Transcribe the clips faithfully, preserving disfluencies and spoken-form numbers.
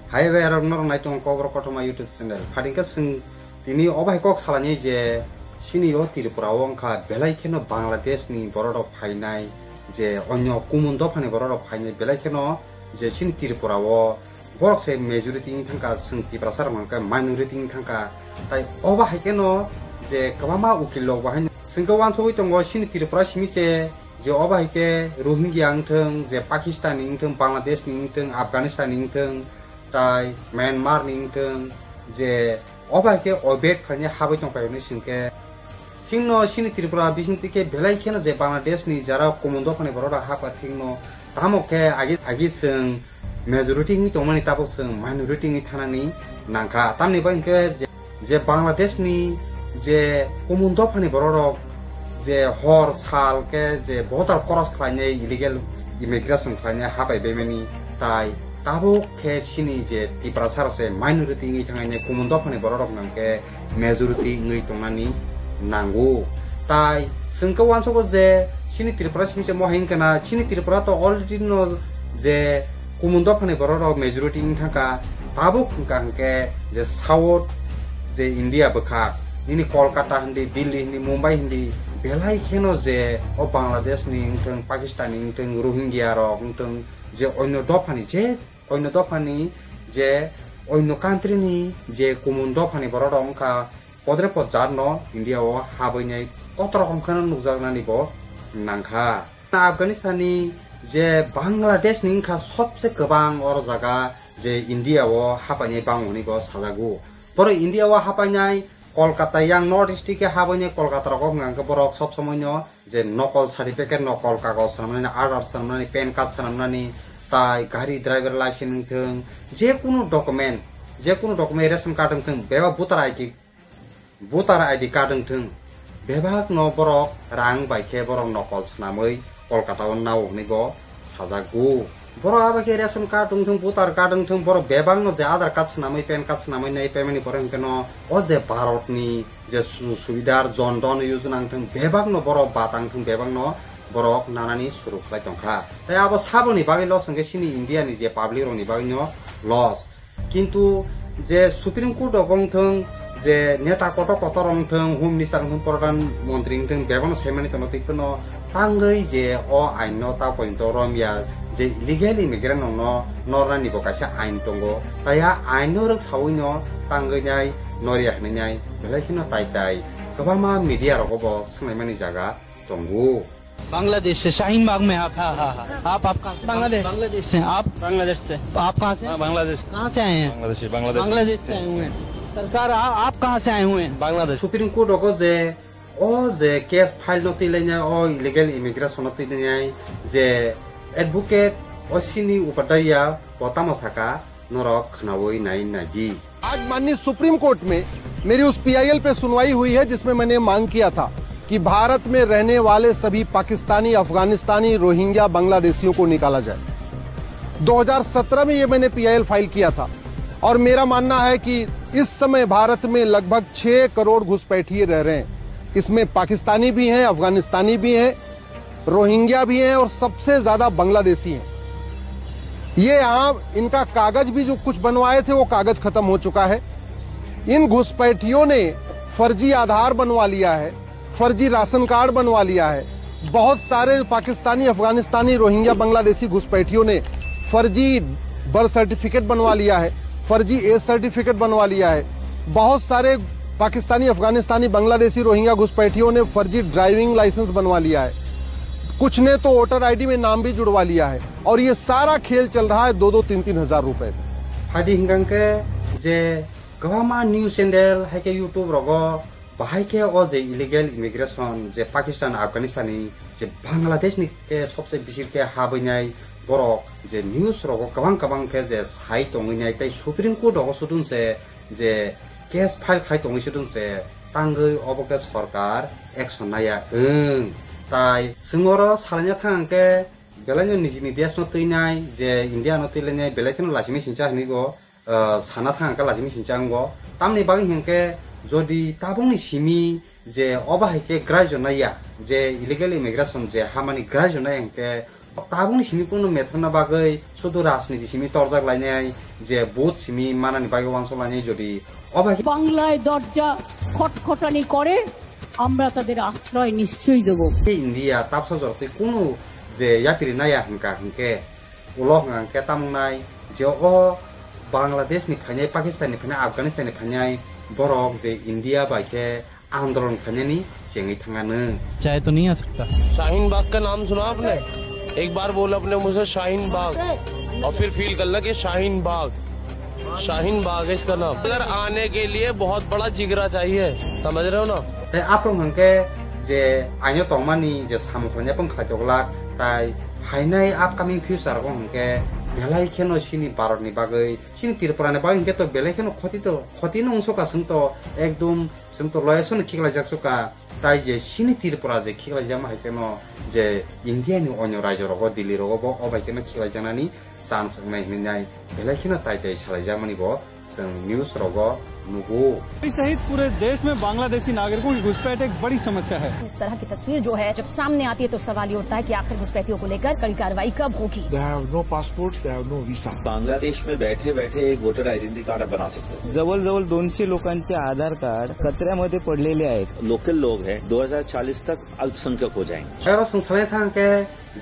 Hai bai rok norok nai tongo Kokborok Kothoma YouTube channel. Phadingkhe chwng tini obo hai kok salani je chini o Tripura o wngkha belai kheno Bangladesh ni borok rok phainai je onyo kumun dopha ni borok rok phainai belai kheno je chini Tripura o borok se majority wng thangkha, chwng Tiprasa rok hwnkhe minority wng thangkha. Tai obo hai kheno je kwbangma ukil rok bo haino chwngkhe uansugwi tongo chini Tripura simi se je obo hai khe Rohingya wng thung, je Pakistan ni wng thung, Bangladesh ni wng thung, Afghanistan ni wng thung, tai Myanmar ni wng thung, je obo hai khe obek khainai habwi tongphai hwnwi swngkhe. Chwngno chini Tripura bisingtwi khe belai kheno je Bangladesh ni jara kumun dopha ni borok rok hapha thwngno tamo khe agi agi chwng majority wngwi tongmani tabuk chwng minority wngwi thanani nangkha. Tamni bagwi hwnkhe je, je Bangladesh ni je kumun dopha ni borok rok je hor sal khe je border cross khlainai illegal immigration khlainai habai baimani tai tabuk khe chini je Tiprasa rok se minority wngwi thangwi nai kumun dopha ni borok rok hwnkhe majority wngwi tongnani nango. Tai chwng khe uansugo je chini Tripura simi se mohai wngkha na, chini Tripura to already no je kumun dopha ni borok rok majority wng thangkha, tabuk hwnkha hwnkhe je South je India bwkhak nini Kolkata hindi, Delhi hindi, Mumbai hindi belai kheno je o Bangladesh ni wng thung, Pakistan ni wng thung, Rohingya rok wng thung, je onyo dopha ni je onyo dophani je onyo country ni je kumun dophani borok rok wngkha podre pod jat no India o habwi nai kotor rokom kheno nukjaknani bo nangkha. Afghanistan ni je Bangladesh ni wngkha sobse kwbang oro jaga je India o hapainai bang hwnwi bo sajago. Borok India o hapainai Kolkata yang North East khe habaini Kolkata rogo hwnkha hwnkhe borok sob somoi no je nokol certificate, nokol kagoj swnamnani, Aadhaar swnamnani, pan card swnamnani, tai gari driver license wngthung, je kunu document, je kunu document, ration card wngthung, bebak voter I D, voter I D card wngthung, bebak no borok rang bai khe borok nokol swnamwi Kolkata o nao hwnwi bo sajago. Borok abo khe ration card wngthung, voter card wngthung, borok bebak no je Aadhaar card swnamwi, pan card swnamwi nai paimani borok hwnkhe no o je Bharat ni je su-, subidar Jan Dhan Yojana wngthung, bebak no borok bata wngthung, bebak no borok nanani suru khlai tongkha. Tai abo saboni bagwi loss hwnkhe chini India ni je public rok ni bagwi no loss. Kintu je Supreme Court rok wngthung, je neta kotor kotor wngthung, Home Minister wngthung, Pradhan Mantri wngthung, bebak no saimani tono twi phano tangwi je o ain no ta poito romya je illegal immigrant rok no nornani bo kaisa ain tongo, tai a ain no rwk sawi no tangwi nai norya hwnwi nai belai kheno tai tai kwbangma media rogo bo swngnaimani jaga tongo. Bangladesh से, शाहीन बाग में आप। हाँ, हाँ, हाँ। आप, आप कहाँ से? बांग्लादेश। बांग्लादेश से। आप? बांग्लादेश से। आप कहाँ से? हाँ, बांग्लादेश। कहाँ से आए हैं? बांग्लादेश, बांग्लादेश। बांग्लादेश से आए हुए हैं। सरकार, आ-, आप कहाँ से आए हुए हैं? Bangladesh. Supreme Court rogo je o je case file no twilainai, o illegal immigration no twilainai je advocate Ashwini Upadhyaya bo tamo saka, norok khnawi nai naidi. आज माननीय सुप्रीम कोर्ट में मेरी उस पीआईएल पे सुनवाई हुई है जिसमें मैंने मांग किया था कि भारत में रहने वाले सभी पाकिस्तानी, अफगानिस्तानी, रोहिंग्या, बांग्लादेशियों को निकाला जाए। दो हज़ार सत्रह में ये मैंने पीआईएल फाइल किया था और मेरा मानना है कि इस समय भारत में लगभग छह करोड़ घुसपैठिए रह रहे हैं। इसमें पाकिस्तानी भी हैं, अफगानिस्तानी भी हैं, रोहिंग्या भी हैं और सबसे ज्यादा बांग्लादेशी हैं। ये यहाँ इनका कागज भी जो कुछ बनवाए थे, वो कागज खत्म हो चुका है। इन घुसपैठियों ने फर्जी आधार बनवा लिया है, फर्जी राशन कार्ड बनवा लिया है। बहुत सारे पाकिस्तानी, अफगानिस्तानी, रोहिंग्या, बांग्लादेशी घुसपैठियों ने फर्जी बर्थ सर्टिफिकेट बनवा लिया है, फर्जी एज सर्टिफिकेट बनवा लिया है। बहुत सारे पाकिस्तानी, अफगानिस्तानी, बांग्लादेशी, रोहिंग्या घुसपैठियों ने फर्जी ड्राइविंग लाइसेंस बनवा लिया है। कुछ ने तो वोटर आईडी में नाम भी जुड़वा लिया है। और ये सारा खेल चल रहा है दो दो तीन तीन हज़ार रुपए में। Hadi hingkang khe je kwbangma news channel hai khe YouTube rogo bahai khe o je illegal immigration je Pakistan, Afghanistan ni je Bangladesh ni khe sobse bisir khe habwi nai borok je news rogo kwbang kwbang khe je sai tongwi nai tei Supreme Court rogo sudun se je case file khai tongwi sudun se tangwi obo khe sorkar action naya wng. Tai chwng oro salaina thang khe belai no nijini desh no twi nai je India no twi lai nai belai kheno lachimi sincha hinwi go ah, sana thang khe lachimi sincha wngo. Tamni bagwi hinkhe jodi tabukni simi je obo hai khe graijo naiya, je illegal immigration je hamani graijo naiya hinkhe Tabukni simi kunu methana bagwi sudu rajniti simi torjak lainai, je vote simi manani bagwi wansuk lainai jodi obai khe বাংলায় দরজা খটখটানি করে, আমরা তাদের আশ্রয় নিশ্চয়ই দেব। India tabsa jorok tei kunu je yapiri naya hwnkha hwnkhe ulo hwnkha hwnkhe tamung nai je o Bangladesh ni phainai, Pakistan ni phainai, Afghanistan ni phainai borok je India bai khe andolon khainani chengwi thangano. चाहे तो नहीं आ सकता। शाहीन बाग का नाम सुना आपने? एक बार बोल अपने मुंह से शाहीन बाग, और फिर फील करना कि शाहीन बाग, शाहीन बाग है इसका नाम। अगर आने के लिए बहुत बड़ा जिगरा चाहिए, समझ रहे हो ना? Tei aphuru hwnkhe je aino tongmani je samung khainai bwkha jogwlak, tai phainai upcoming future o hwnkhe belai kheno chini Bharat ni bagwi, chini Tripura ni bagwi hwnkhe to belai kheno khoti to, khoti no wngsuka chwng to, ekdom chwng to loyasano khiklaijak suka. Tai je chini Tripura je khiklaijakma hai kheno je India ni onyo raijo rogo, Delhi rogo bo o bai kheno khiklaijaknani chance wngnai hinwi nai belai kheno tai tai salaijakmani bo chwng news rogo nugo. सहित पूरे देश में बांग्लादेशी नागरिकों की घुसपैठ एक बड़ी समस्या है। इस तरह की तस्वीर जो है, जब सामने आती है, तो सवाल ये उठता है कि आखिर घुसपैठियों को लेकर कड़ी कार्रवाई कब होगी। They have no passport, they have no visa. Bangladesh में बैठे बैठे एक वोटर आइडेंटिटी कार्ड आप बना सकते हो। जवळजवळ दोनशे लोकांचे आधार कार्ड कचऱ्यामध्ये पडलेले आहेत. लोकल लोग हैं, दो हज़ार चालीस तक अल्पसंख्यक हो जाएंगे. Aro chwng salai thang khe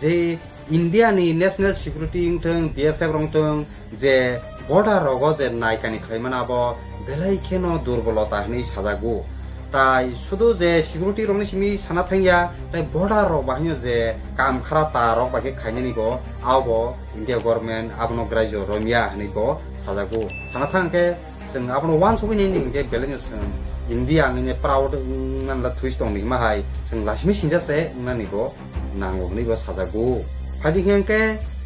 je India ni national security wngthwng, B S F rok wngthwng, je border rogo je naikani khlaimani abo belai kheno durbolota hinwi sajago. Tai sudu je security rokni simi sana thangya, tai border rok bahaino je kam khara ta rok bai khe khainani bo, abo India government abono graijo romya hinwi bo sajago. Sana thang khe chwng abono wansugwi nini hwnkhe belai no chwng India wngwi proud wngna twist tong ni hima hai chwng lasimi sinja se wngnani bo nango hwnwi bo sajago. Phaidi hwnkhe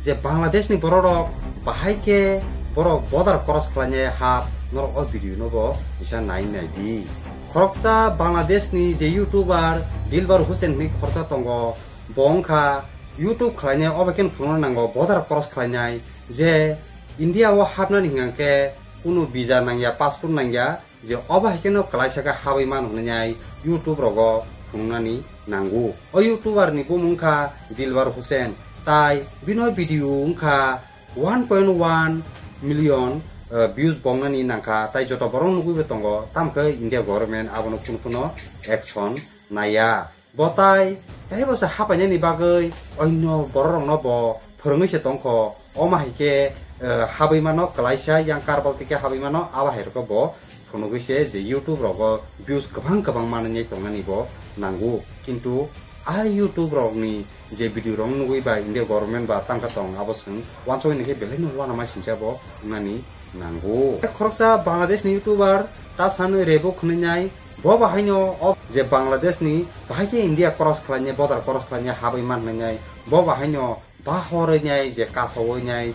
je Bangladesh ni borok rok bahai khe borok border cross khlainai hap norok o video no bo kisa nai nai di. Khoroksa Bangladesh ni je YouTuber Dilbar Hussain hwnwi khoroksa tongo, bo wngkha YouTube khlainai obo khe phunukna nango border cross khlainai je India o hapnani hwnkhe kunu visa nangya, passport nangya, je obo hai kheno kwlaisa khe habwi mano hwnwi nai YouTube rogo phunuknani nango. O YouTuber ni bumung wngkha Dilbar Hussain, tai bini video wngkha one point one million, eh, views bongnani nangkha, tai joto borok nugwi bo tongo, tamo khe India government abono kunu kunu action naiya. Bo tai teibo se hapainani bagwi onno borok rokno bo phwrwngwi se tongkho. Omo hai khe, eh, habwi mano kwlaisa yang karbal tike habwi mano, abo hai rokbo phunugwi se je YouTube rogo views kwbang kwbang manwi tongnani bo nango. Kintu a YouTube rokni je video rok nugwi ba India government ba tangka tong, abo chwng wansugwi nai khe belai no uanama sincha bo wngnani nango. Khoroksa Bangladesh ni YouTuber ta sanwi rebo khwnwi nai, bo bahaino o je Bangladesh ni bahai khe India cross khlainai, border cross khlainai habwi man hwnwi nai, bo bahaino ba horwi nai je kasawi nai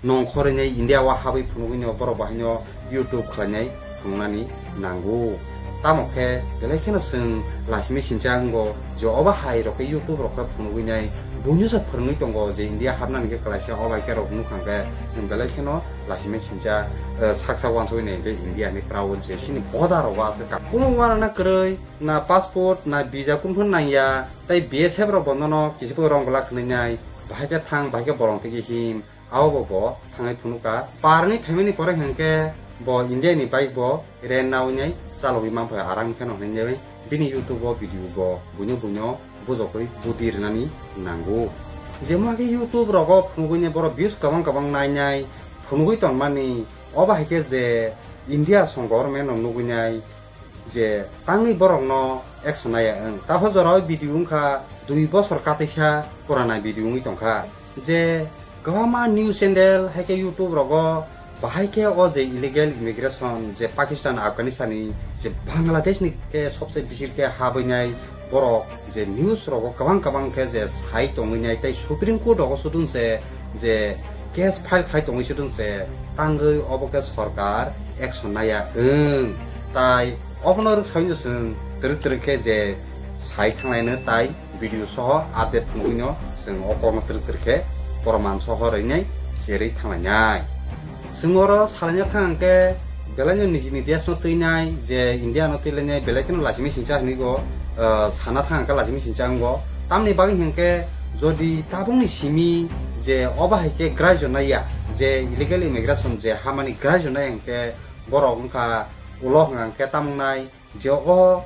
nongkhorwi nai India o habwi phunugwi no borok bahaino YouTube khlainai phunuknani nango. Tamo khe belai kheno chwng lasimi sincha wngo je obo hai rok khe YouTube rok khe phunugwi nai buino se phwrwngwi tongo je India hapnani khe kwlaisa o bai khe rok nukha khe chwng belai kheno lasimi sincha, eh, saksa wansugwi nai hwnkhe India ni proud je chini border rogo aswk ka. Kunu uanana kwrwi na passport na visa kunu phano nangya, tei B S F rok bono no kisa khe rong glak hwnwi nai, bahai khe thang, bahai khe bolong twi khe him, abo bo bo thangwi phunukha. Parni phaimani pore hwnkhe bo India ni bike bo rent nawi nai chalogwi manpha arang pheno hwnwi bini YouTube o video bo buino buino bujokgwi budi rwnani nango. Jemon khe YouTube rogo phunugwi nai borok views kwbang kwbang nainai phunugwi tongmani, obo hai khe je India song government rok nugwi nai je tangwi borokno action naiya wng. Taho jora o video wngkha dui bosor kateisa purana video wngwi tongkha. Je kwbangma news channel hai khe YouTube rogo bahai khe o je illegal immigration je Pakistan, Afghanistan ni je Bangladesh ni khe sobse bisir khe habwi nai borok je news rogo kwbang kwbang khe je sai tongwi nai tei Supreme Court rogo sudung se je case file khai tongwi sudung se tangwi obo khe sorkar action naiya wng. Tai obono rwk sawi no chwng twrwk twrwk khe je sai thanglaino tai video soho update phunugwino chwng o kokno twrwk twrwk khe proman soho rwnai cherwi thanglainai. Chwng oro salaina thang khe belaino nijini desh no twinai je India no twilainai belai kheno lasimi singcha hinwi go, ah, sana thang khe lasimi singcha wngo. Tamni bagwi hinkhe Jodi tabukni simi je obo hai khe graijo naiya, je illegal immigration je hamani graijo nai hwnkhe borok wngkha ulo hwnkha hwnkhe tamwnai je o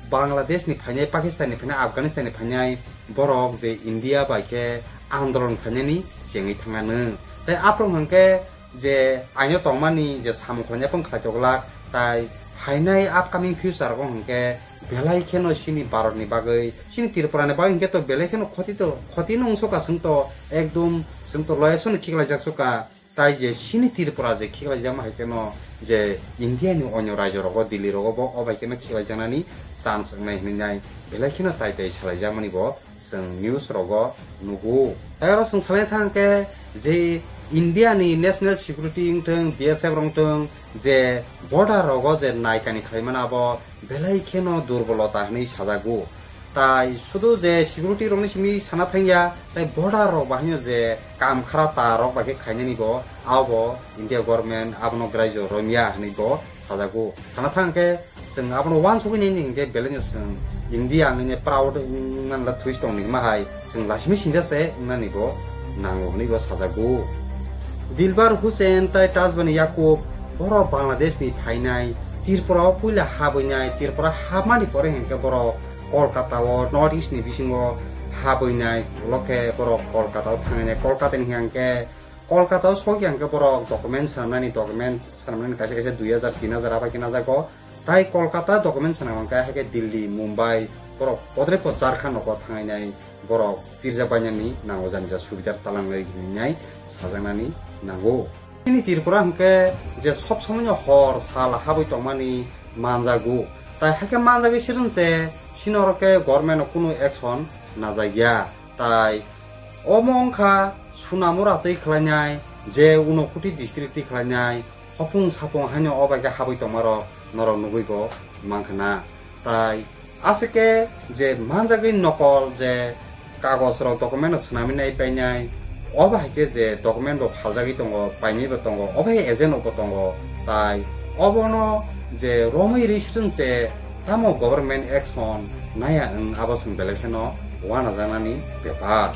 Bangladesh ni phainai, Pakistan ni phainai, Afghanistan ni phainai borok je India bai khe andolon khainani chengwi thangano. Tei aphuru hwnkhe je aino tongmani je samung khlainai phung khlai toglak, tai phainai upcoming future o hwnkhe belai kheno chini Bharat ni bagwi, chini Tripura ni bagwi hwnkhe to belai kheno khoti to, khoti no wngsoka chwng to, ekdom chwng to loyasoni khiklaijak soka. Tai je chini Tripura je khiklaijakma hai kheno je India ni onyo rajyo rogo, Delhi rogo bo o bai kheno khiklaijaknani chance wngnai hinwi nai belai kheno tai tai salaijakmani bo chwng news rogo nugo. Tai oro chwng salai thang khe je India ni national security wngthwng, B S F rok wngthwng, je border rogo je naikani khlaimani abo belai kheno durbolota hinwi sajago. Tai sudu je security rokni simi sana thangya, tai border rok bahaino je kam khara ta rok bai khe khainani bo, abo India government abono graijo romya hinwi bo sajago. Sana thang khe chwng abono uansugwi nini hwnkhe belai no chwng India hinwi proud wngna la thwi tong ni ma hai chwng lasimi sinja se wngnani bo nango hinwi bo sajago. Dilbar Hussain tai Tajbani Yakub borok Bangladesh ni phainai, Tripura o puila habwinai, Tripura habmani pore hwnkhe borok Kolkata o North East ni bisingo habwinai, ulo khe borok Kolkata o thangnai. Kolkata ni hwnkhe Kolkata o sokya hwnkhe borok document swnamnani, document swnamnani kaisa kaisa dui hajar, tin hajar abai khe najago. Tai Kolkata document swnam hwnkhe hai khe Delhi, Mumbai, borok podre pod Jharkhand nogo thangnai borok tirjak bainani nango, jani ja subidar talangwi hinwi nai sajaknani nango. Chini Tripura hwnkhe je sob somoino hor sal habwi tongmani manjago. Tai hai khe manjagwi sirwng se chini oro khe government o kunu action najakya. Tai omo wngkha Sunamura twi khlainai, je Unakoti district twi khlainai, hopung sapung haino o bai khe habwi tongmarok norok nugwi bo mankha na. Tai aswk khe je manjagwi nokol je kagoj rok document rok swnamwi nai painai, obo hai khe je document bo phaljagwi tongo, painai bo tongo, obo hai agent rok bo tongo. Tai obono je romwi rwi swrwng se tamo government action naiya wng, abo chwng belai kheno uanajaknani bepar.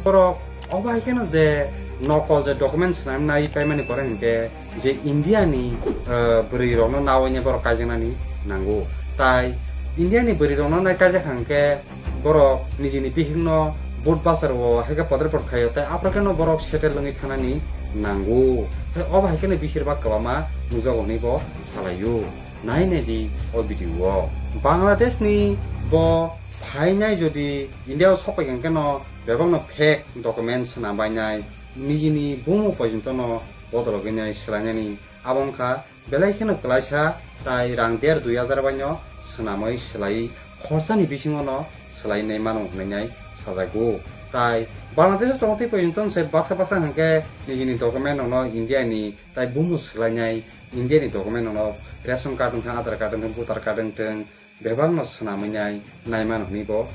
Borok obo hai kheno je nokol je document swnamwi nai paimani pore hwnkhe je India ni, eh, bwrwi rokno nawi borok kaijaknani nango. Tai India ni bwrwi rokno nai kaijak hwnkhe borok nijini bihikno boat bachar o hai khe podre pod khaio, tai aphuru kheno borok settle wngwi thanani nango. Tai obo hai kheno bisir bak kwbangma nukjago hinwi bo salaio. Nai nai di o video o. Bangladesh ni bo phainai jodi India o sok pai hwnkhe no bebak no fake document swnam bainai, nijini bumo pojonto no bodologwi nai swlainani. Abo wngkha belai kheno kwlaisa, tai rang der dui hajar bai no swnamwi swlaiwi khorsani bisingo no swlainai mano hwnwi nai sajago. Tai Bangladesh o tongtwi pojonto se baksa baksa hwnkhe nijini document no India ni tai bumo swlainai, India ni document no ration card wngthang, Aadhaar card wngthang, voter card wngthang, bebak no swnamwi nai naimano hwnwi bo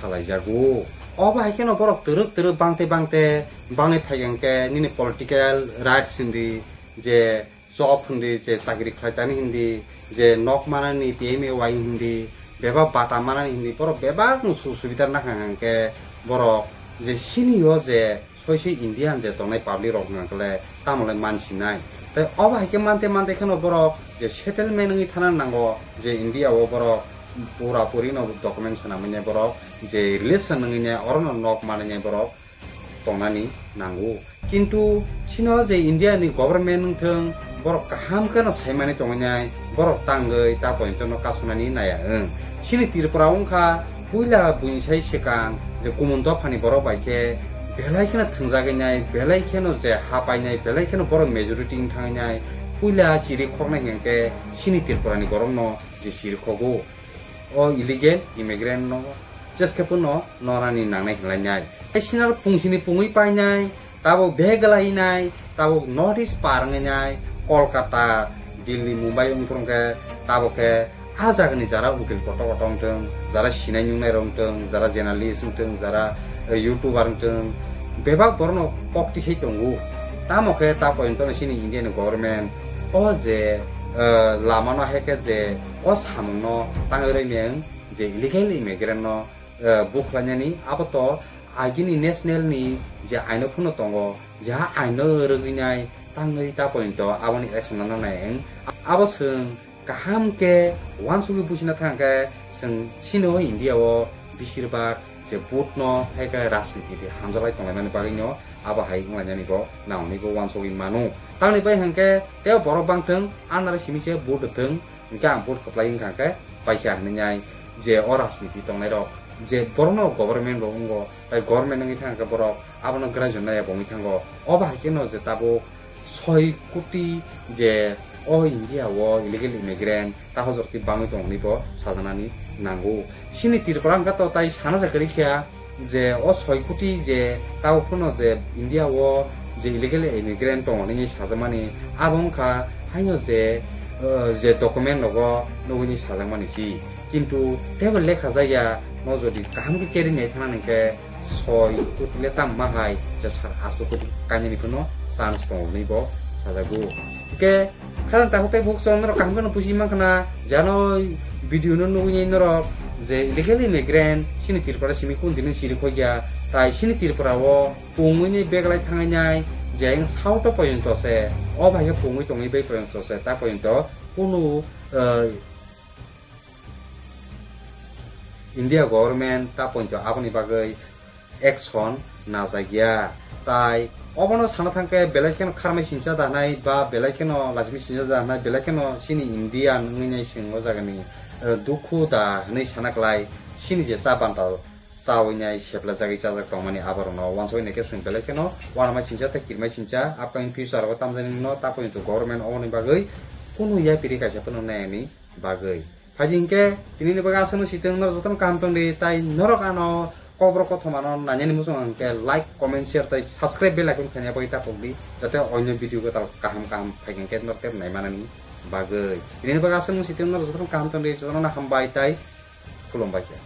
salaijago. Obo hai kheno borok twrwk twrwk bangte bangte bangwi phai hwnkhe nini political rights hindi, je job hindi, je chakri khlai tani hindi, je nok manani P M A Y hindi, bebak bata manani hindi, borok bebak no sujog subida nakha hwnkhe borok je sini o je soi soi Indian je tongnai public rok hwnkha khe le tamo le mansinai. Tai obo hai khe mante mante kheno borok je settlement wngwi thana nango, je India o borok pura puri no document swnamwi nai borok, je relation wngwi nai oro no nok manwi nai borok tongnani nango. Kintu chino je India ni government wngthwng, borok kaham kheno saimani tongwi nai, borok tangwi ta pointo no kasunani naiya wng. Chini Tripura wngkha puila buini sai swkang je kumun dophani borok bai khe belai kheno thwngjagwi nai, belai kheno je ha painai, belai kheno borok majority wng thangwi nai, puila chiri khoknai hwnkhe chini Tripura ni borok no je chiri khogo. O illegal immigrant no jeske phano norani nangnai hinlainai. Tei sinaro pungsini pungwi painai, tabuk bag lainai, tabuk North East par wngnai, Kolkata, Delhi, Mumbai wngphuru khe tabuk khe ah jagani jara ukil kotor kotor wngthwng, jara sinai nungnai rok wngthwng, jara journalist wngthwng, jara, eh, YouTuber wngthwng, bebak borokno kok tisai tongo. Tamo khe ta pointo no chini India ni government o je, eh, lama no hai khe je o samung no tangwi rwi meng je illegal immigrant no, eh, bukhlainani abo to Agini national ni je aino phano tongo, je ha aino rwgwinai tangnai ta pointo aboni action nangnai wng. Abo chwng kaham khe uansugwi bujina thang khe chwng chini o India o besirbak je vote no hai khe rajniti di hamjaklai tonglaimani bagwi no abo hai wnglainani bo nangni bo uansugwi mano. Tamni bai hwnkhe tei borok bangthwng anare simi se vote thwng, hwnkhe ang vote kwplai wngkha khe paikha hinwi nai je o rajniti tongnai rok je borokno government rok wngo, tai government wngwi thang khe borok abono graijwk naiya bo wngwi thango. O bahai kheno je tabuk soi koti je o India o illegal immigrant ta hojor twi bangwi tongmani bo sajaknani nango. Chini Tripura hwnkhe to tai sana se kwrwi kha je o soi koti je tabuk phano je India o je illegal immigrant tongo hinwi sajakmani, abo wngkha haino je, eh, je document rogo nugwi sajakmani si. Kintu teibo lekha jakya, no jodi kaham khe cherwi nai thangna hwnkhe soi koti le tam ma hai je sa-, aswk koti kainani phano chance tongo hinwi bo sajago. Hwnkhe khajang takhuk tei bukhuk chwng norok kaham kheno buji mankha na, jano video no nugwi norok je illegal immigrant chini Tripura simi kun dini chiri khokya, tai chini Tripura o pungwi ni beglai thangnai, je ayang south o poyonto se, o bai khe pungwi tongwi bai poyonto se, ta poyonto kunu, eh, India government ta pointo aboni bagwi action najakya. Tai obono sana thangkhe belai kheno kharmai sincha da hinai ba belai kheno lachimi sincha da hinai, belai kheno chini Indian wngwi nai chwng o jagani, eh, dukhu da hinwi sana klai, chini je cha bandal chawi nai seplajagwi chajak tongmani aborokno uansugwi naikhe chwng belai kheno uanamai sincha tei kirimai sincha upcoming future o tamjani no ta pointo government oboni bagwi kunu yapiri kaisa phano nai ani bagwi. Phaidi hinkhe tinini bagwi aswkno sitwng norok jotono kaham tongdi, tai norok ano kokborok kothoma no nainani muchung hinkhe like, comment, share tai subscribe bell icon khaina bagwi ta pokdi, jate onyo video kwtal kaham kaham phai hinkhe norok tei naimanani bagwi. Tinini bagwi aswkno sitwng norok jotono kaham tongdi, jotono hambai tai khulumbai khe.